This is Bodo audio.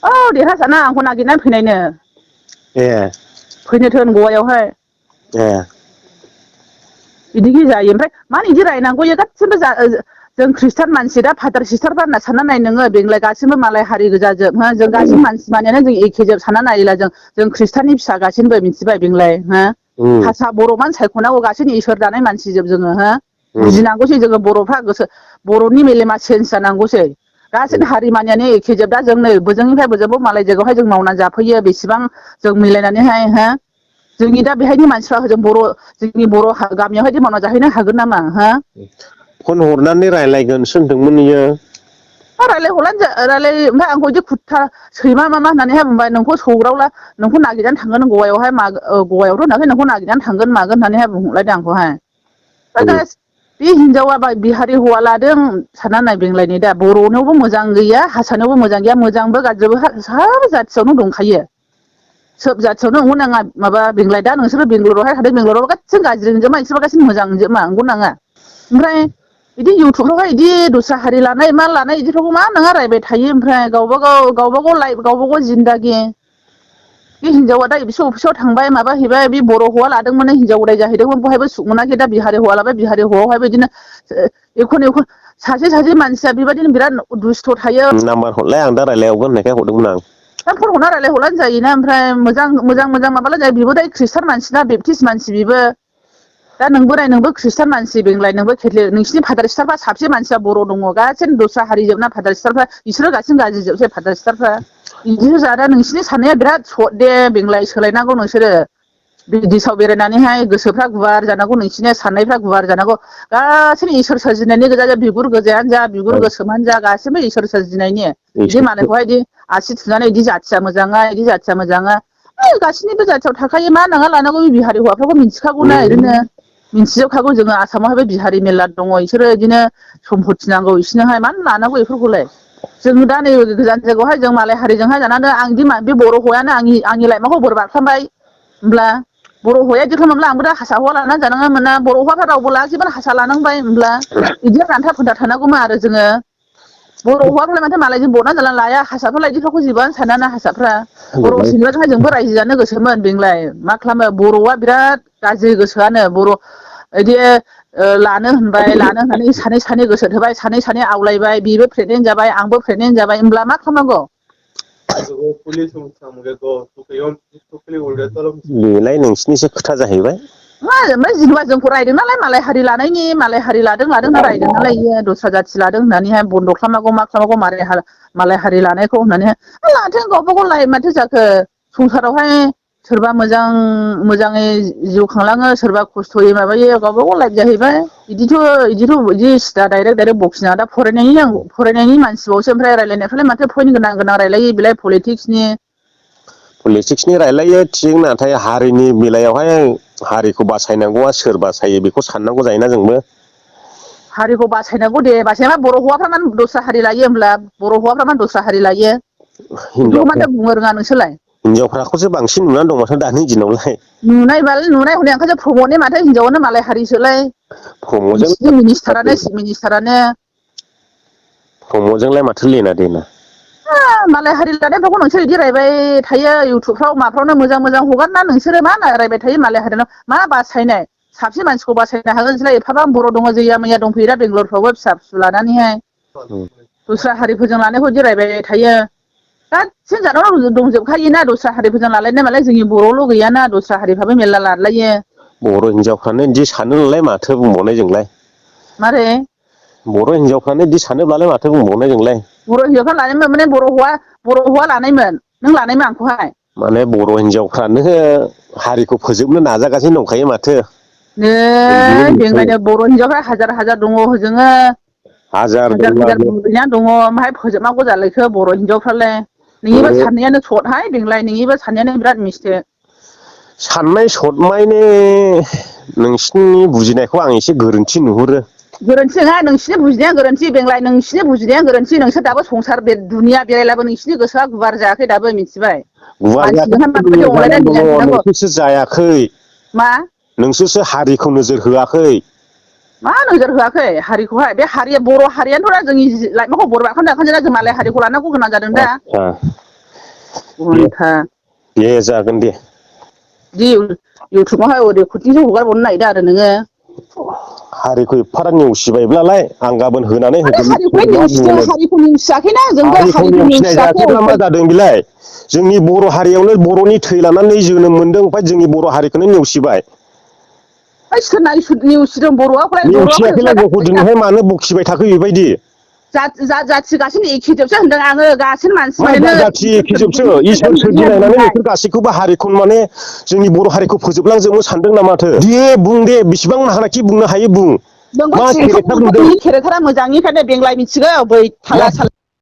औ देरहासारना आंखौ नागिरनानै फैनायनो फैनो थोन गवायावहाय बिदि जायो ओमफ्राय मानो बिदि रायनांगौ गासिबो जों खृष्टान मानसि दा फादार सिस्टारबा होनना सानना नाय नोङो बेंलाय गासिबो मालाय हारि गोजाजोब हो जों गासिबो मानसि मानियानो जों एखेजोब सानना नायला जों खृष्टाननि फिसा गासिनोबो मिथिबाय बेंलाय हो हारसा बर' मानो सायख'नांगौ गासैबो इसोर दानाय मानसिजोब जोङो हो बुजिनांगौसै जोङो बर'फ्रा गोसो बर'नि मेलेमा चेन्ज जानांगौसै गासैबो हारि मानियानो एखेजोब दा जों नै बोजोंनिफ्राय बोजोंबो मालाय जायगायावहाय जों मावनानै जाफैयो बेसेबां जों मिलायनानैहाय हो जोंनि दा बेहायनि मानसिफ्रा जों जोंनि बर' गामियावहाय मावना जाहैनो हागोन नामा हो फन हरनानै रायज्लायगोनसो होनदोंमोन इयो रायलाय ओमफ्राय आंखौ बिदि खुदथा सैमा मा होननानैहाय बुंबाय नोंखौ सौग्रावला नोंखौ नागिरनानै थांगोन गवायावहाय गवायावथ' होनाखै नोंखौ नागिरनानै थांगोन मागोन होननानैहाय बुंहरलायदों आंखौहाय बे हिनजावा बिहारि हौवा लादों सानना नाय बेंलायनि दा बर'नावबो मोजां गैया हारसानावबो मोजां गैया मोजांबो गाज्रिबो सब जाथियावनो दंखायो सोब जाथियावनो नंगौ नाङा माबा बेंलाय दा नोंसोरो बेंगलरावहाय थादों बेंगलराव गासिबो गाज्रि नोजोबा इसोरबा गासिबो मोजां नोजोब मा नंगौ नाङा ओमफ्राय बिदि इउटुबफ्रावहाय बिदि दस्रा हारि लानाय मा लानाय बिदिफ्रावबो मा नोङो रायबाय थायो ओमफ्राय गावबा गाव लाइफ गावबा गाव जिन्दागि बे हिनजावा दा एबसु अफिसाव थांबाय माबा हैबाय बे बर' हौवा लादोंमोन हिनजाव गोदाय जाहैदोंमोन बहायबो सुख मोनाखै दा बिहारि हौवा लाबाय बिहारि हौवायावहायबो बिदिनो एखन सासे मानसिया बेबायदिनो बिराद दुस्थ' थायो नाम्बार हरलाय आं दा रायज्लायहरगोन होननायखाय हरदोंमोन आं दा फन हरना रायलायहरलानो जायोना ओमफ्राय मोजां माबालाय जायो बेबो दा खृष्टान मानसि ना बेपटिस्ट मानसि बेबो दा नोंबो खृष्टान मानसि बेंलाय नोंबो केथलिक नोंसिनि फादार सिस्टारफ्रा साबसे मानसिया बर' दङ गासिनो दस्रा हारिजोबना फादार सिस्टारफ्रा बिसोरो गासिनो गाज्रि जोबसै फादार सिस्टारफ्रा बिदिनो जादा नोंसिनि साननाया बिराद सट दे बेंलाय सोलायनांगौ नोंसोरो बिदेशआव बेरायनानैहाय गोसोफ्रा गुवार जानांगौ नोंसिनि साननायफ्रा गुवार जानांगौ गासैबो इसोर सोरजिनायनि गोजा बिगुर गोजायानो जा बिगुर गोसोमानो जा गासैबो इसोर सोरजिनायनि बिदि मालायखौहाय बिदि आसि थुनानै बिदि जाथिया मोजाङा बिदि जाथिया मोजाङा गासैनिबो जाथियाव थाखायो मा नङा लानांगौ बे बिहारि हौवाफ्राबो मिथिखागौना ओरैनो मिन्थिजोबखागौ जोङो आसामावहाय बे बिहारि मेरला दङ बिसोरो बिदिनो सम्पति नांगौ बिसोरनोहाय मानो लानांगौ बेफोरखौलाय जों दा नै गोजान जायगायावहाय जों मालाय हारिजोंहाय जानानै आंदि बे बर' हौवायानो आंनि लाइफखौ बोर बारखांबाय होमब्ला बर' हौवाया बिदि खालामोब्ला आंबो दा हारसा हौवा लानानै जानाङा मोना बर' हौवाफ्रा रावबो लायाखैमोन हारसा लानांबाय होमब्ला बिदि रानथा फोनथा थानांगौमोन आरो जोङो बर' हौवाफ्रा माथो मालायजों बर'ना जाना लाया हारसाफोर लायदिफोरखौ जेबोआनो सानाना हारसाफ्रा बर' सिनजाजोंहाय जोंबो रायजो जानो गोसोमोन बेंलाय मा खालामो बर'आ बिराद गाज्रि गोसोआनो बर' बिदि लानो होननानै सानै गोसो थोबाय सानै आवलायबाय बेबो प्रेगनेन्ट जाबाय आंबो प्रेगनेन्ट जाबाय होमब्ला मा खालामनांगौ बेलाय नोंसिनिसो खोथा जाहैबाय ओमफ्राय जेनेबा जोंखौ रायदों नालाय मालाय हारि लानायनि मालाय हारि लादों होनना रायदों नालाय इयो दस्रा जाथि लादों होननानैहाय बन्द' खालामनांगौ मा खालामनांगौ मालाय हारि लानायखौ होननानैहाय लाथों गावबा गाव लाइफ माथो जाखो संसारावहाय सोरबा मोजाङै जिउ खांलाङो सोरबा खस्थ'यै माबायो गावबा गाव लाइफ जाहैबाय बिदि सिदा डाइरेक्ट बखिनाङा दा फरायनायनि मानसिबावसो ओमफ्राय रायलायनायफ्रालाय माथो पइन्ट गोनां रायलायो बेलाय पलिटिक्सनि रायलायो थिग नाथाय हारिनि बेलायावहाय हारिखौ बासायनांगौआ सोर बासायो बेखौ साननांगौ जायोना जोंबो हारिखौ बासायनांगौ दे बासायबा बर' हौवाफ्रा मानो दस्रा हारि लायो होमब्ला बर' हौवाफ्रा मानो दस्रा हारि लायो बेफोरखौ माथो बुंनो रोङा नोंसोरलाय हिनजावफ्राखौसो बांसिन नुनानै दं माथो दानि दिनावलाय नुनाय हनै ओंखायसो प्रमदनि माथो हिनजावानो मालाय हारिसोलाय प्रमदजों बिसिनि मिनिस्टारानो प्रमदजोंलाय माथो लेना देना मालाय हारि लानायफोरखौ नोंसोर बिदि रायबाय थायो इउटुबफ्राव माफ्रावनो मोजां हगारना नोंसोरो मा रायबाय थायो मालाय हारिनाव मा बासायनाय साबसे मानसिखौ बासायनो हागोन नोंसोरलाय एफाबां बर' दङ जैया मैया दंफैयो दा बेंगालरफ्रावबो फिसा फिसौ लानानैहाय दस्रा हारिफोरजों लानायखौ बिदि रायबाय थायो गासिबो जानावनो दंजोबखायोना दस्रा हारिफोरजों लालायनाय मालाय जोंनि बर'ल' गैयाना दस्रा हारिफ्राबो मेरला लालायो बर' हिनजावफ्रानो बिदि सानो नालाय माथो बुंबावनाय जोंलाय मारै बर' हिनजावफ्रानो बिदि सानोब्लालाय माथो बुंबावनाय जोंलाय बर' हिनजावफ्रा लानायमोन माने बर' हौवा लानायमोन नों लानायमोन आंखौहाय माने बर' हिनजावफ्रानो हारिखौ फोजोबनो नाजागासिनो दंखायो माथो नै बियो नुसै देग्लायनो बर' हिनजावफ्रा हाजार दङ होजोङो हाजार बुरैना दङ माहाय फोजोबनांगौ जालायखो बर' हिनजावफ्रालाय नोंनिबो साननायानो सथहाय बेंलाय नोंनिबो साननायानो बिराद मिस्टेक साननाय सथ मायने नोंसिनि बुजिनायखौ आं एसे गोरोन्थि नुहुरो गोरोन्थि नङा नोंसिनि बुजिनाया गोरोन्थि बेंलाय नोंसिनि बुजिनाया गोरोन्थि नोंसोर दाबो संसार दुनिया बेरायलाबो नोंसिनि गोसोआ गुवार जायाखै दाबो मिथिबाय गुवार मानसिजोंहाय जानानै माबायदि अनलायनानै दङ मिलायना थानांगौ नोंसोरसो जायाखै मा नोंसोरसो हारिखौ नोजोर होआखै मा नोजोर होआखै हारिखौहाय बे हारिया बर' हारियानोथ' जोंनि लाइमोनखौ बर' बाखोना ओंखायनो जों मालाय हारिखौ लानांगौ गोनां जादों दा घन्टा दे जागोन दे दि इउटुबावहाय ओरै खुथिंसो हगारबावनो नागिरदों आरो नोङो हारिखौ एफाराब नेवसिबायब्लालाय आं गाबोन होनानै माने हारिखौलाय होगोन मा नेवसिदों बुंनो हारिखौ नेवसियाखैना जोंबो हारिखौ नेवसिनाय नेवसियाखै जायाखैब्ला मा जादों बेलाय जोंनि बर' हारियावनो बर'नि थै लानानै जोनोम मोनदों ओमफ्राय जोंनि बर' हारिखौनो नेवसिबाय सोरना नेवसिदों बर'आखौलाय नेवसियाखैलाय गथ' दिनैहाय मानो बखिबाय थाखो बेबायदि जाथि गासिनो एखेजोबसो होनदों आङो गासिनो मा मानसिफोरानो जाथि एखेजोबसो इसोर सोरजिनायनानै नोंसोर गासैखौबो हारिखौ माने जोंनि बर' हारिखौ फोजोबलांजोबनो सानदों नामाथो दे बुं दे बेसिबां हानाखि बुंनो हायो बुं नोंबो मा थिंख्लाब केरेक्टार नुदों नोंनि केरेक्टारा मोजांनिफ्रायनो बेंलाय मिथिगौ बै मा थाला